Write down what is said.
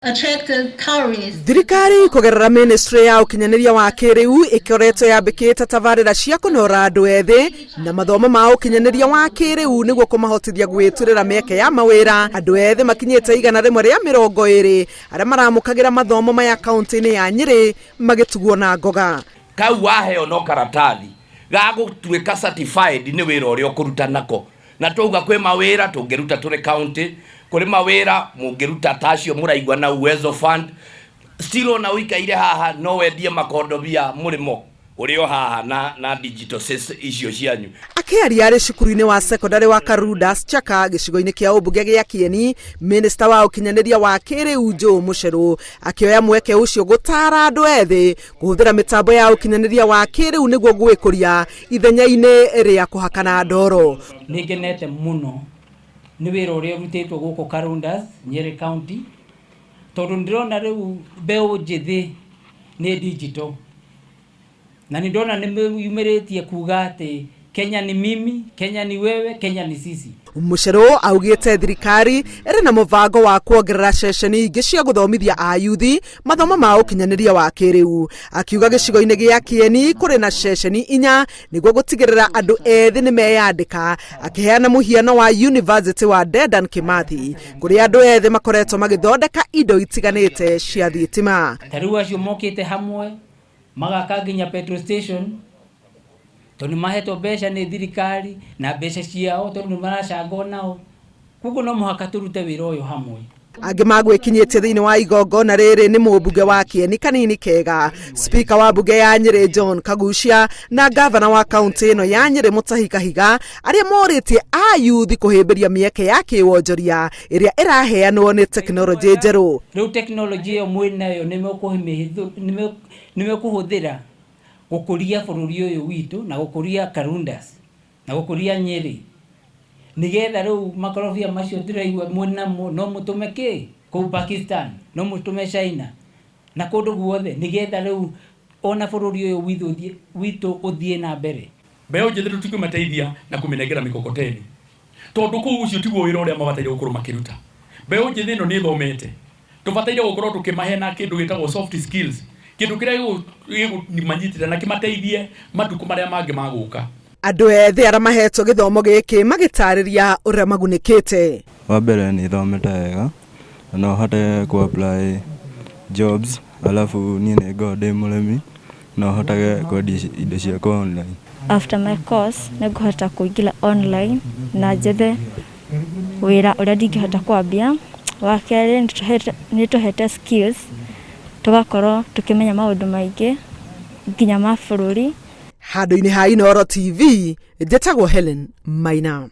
Attract tourists. Thirikari kũgerera ministry ya ũkinyanĩria wa kĩrĩu ĩkoretwo yambĩkĩte tabarĩra cia kũnora andũ ethĩ na mathomo ma ũkinyanĩria wa kĩrĩu nĩguo kũmahotithia gwĩturĩra mĩeke ya mawĩra. Andũ ethĩ makinyĩte 120 arĩa maramũkagĩra mathomo maya kaunti-inĩ ya Nyĩrĩ magĩtugwo na ngoga. Kau waheo no karatathi ga gũtuĩka certified nĩ wĩra ũrĩa ũkũruta nako. Na twauga kwĩ mawĩra tũngĩruta tũrĩ county, kũrĩ mawĩra mũngĩruta ta acio mũraigua na Uwezo Fund. Still ona ũikaire haha no wendie makondobia mũrĩmo ũrĩ o haha na digital icio cianyu. Akĩaria arĩ cukuru-inĩ wa sekondarĩ wa Karundas Chaka gĩcigo-inĩ kĩa ũmbunge gĩa Kieni, minista wa ũkinyanĩria wa kĩrĩu Joe Mucheru akĩoya mweke ũcio gũtara andũ ethĩ kũhũthĩra mĩtambo ya ũkinyanĩria wa kĩrĩu nĩguo gwĩkũria ithenya-inĩ rĩa kũhakana ndoro. Nĩ ngenete mũno nĩ wĩra ũrĩa ũrutĩtwo gũkũ Karundas, Nyeri County, tondũ ndĩrona rĩu mbeũ njĩthĩ nĩ digital, na nĩ ndona nĩ yumĩrĩtie kuga atĩ Kenya ni mimi, Kenya ni wewe, Kenya ni sisi. Mucheru augĩte thirikari ĩrĩ na mũbango wa kuongerera ceceni ingĩ cia gũthomithia ayuthi mathomo ma ũkinyanĩria wa kĩrĩu. Akiuga gĩcigo-inĩ gĩa Kieni kũrĩ na ceceni 4 nĩguo gũtigĩrĩra andũ ethĩ nĩ meyandĩka. Akĩheana mũhiano wa University wa Dedan Kimathi kũrĩa andũ ethĩ makoretwo magĩthondeka indo itiganĩte cia thitima. Ta rĩu acio mokĩte hamwe magaka nginya petrol station, tondũ nĩ mahetwo mbeca nĩ thirikari na mbeca ciao tondũ nĩ maracanga nao, koguo no mũhaka tũrute wĩra ũyũ hamwe. Angĩ magwĩkinyĩtie thĩinĩ wa igongona rĩrĩ nĩ mũmbunge wa Kieni Kanini Kega, speaker wa mbunge ya Nyĩrĩ John Kagucia na gavana wa kaunti ĩno ya Nyĩrĩ Mutahi Kahiga, arĩa morĩtie ayuthi kũhĩmbĩria mĩeke ya kĩwonjoria ĩrĩa ĩraheanwo nĩ tekinoronjĩ njerũ. Rĩu tekinoronjĩ ĩyo mwĩnayo nĩ mekũhũthĩra gũkũria bũrũri ũyũ witũ na gũkũria Karundas na gũkũria Nyĩrĩ, nĩgetha rĩu makorobia macio ndĩraigua mwĩnamo no mũtũme kĩ kũu Pakistan, no mũtũme China na kũndũ guothe, nĩgetha rĩu ona bũrũri ũyũ witũ ũthiĩ na mbere. Mbeũ njĩthĩ tũtikũmateithia na kũmĩnengera mĩkokoteni, tondũ kũu ũcio tiguo wĩra ũrĩa mabataire gũkorwo makĩruta. Mbeũ njĩthĩ ĩno nĩ ĩthomete, tũbataire gũkorwo tũkĩmahe na kĩndũ gĩtagwo soft skills, kĩndũ kĩrĩa gĩkũmanyitĩrĩra na kĩmateithie matukũ marĩa mangĩ magũka. Andũ ethĩ arĩa mahetwo gĩthomo gĩkĩ magĩtarĩria ũrĩa magunĩkĩte. Wa mbere nĩ thomete wega na no hote kũ apply jobs, alafu niĩ nĩ ngoragwo ndĩ mũrĩmi, no hotage kwendia indo ciakwa online. After my course nĩ ngũhota kũingĩra online na njethe wĩra ũrĩa ndingĩhota kwambia. Wa kerĩ nĩ tũhete skills, tũgakorwo tũkĩmenya maũndũ maingĩ nginya ma bũrũri. Handũ-inĩ ha Inooro TV, njĩtagwo Helen Maina.